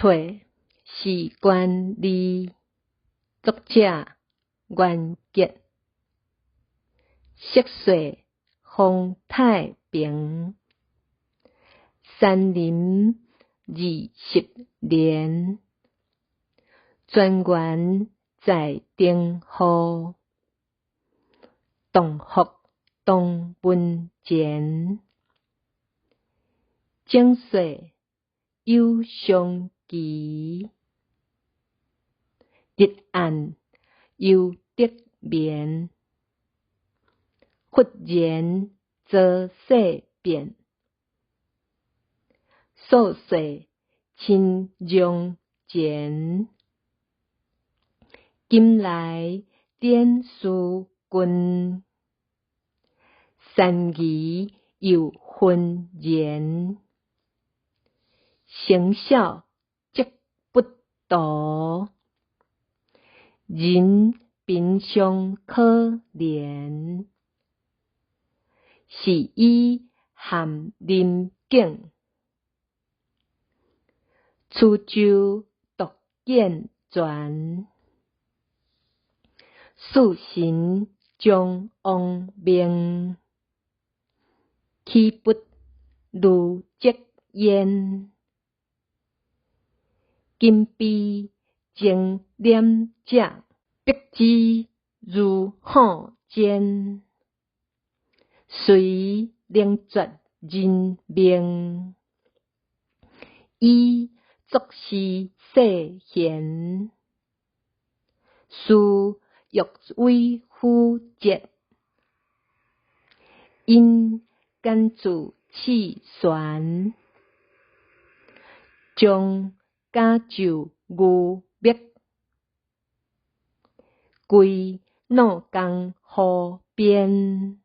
退是權利，作者袁潔，色說風太平，山林20年，泉源在登戶，洞福東門前，整歲有常期，日暗猶得眠，忽然遭世變，數歲親容前，今來典書君，山疑又紛然，生肖則不圖，人貧尚可憐，是以翰林景，處州獨見全，四神將亡命，起筆如積煙，金杯精廉者，筆之如虎煎，隨能絕人命，以作詩世賢，事欲為夫節，因敢自刺旋，將甲就牛冪，歸老江湖邊。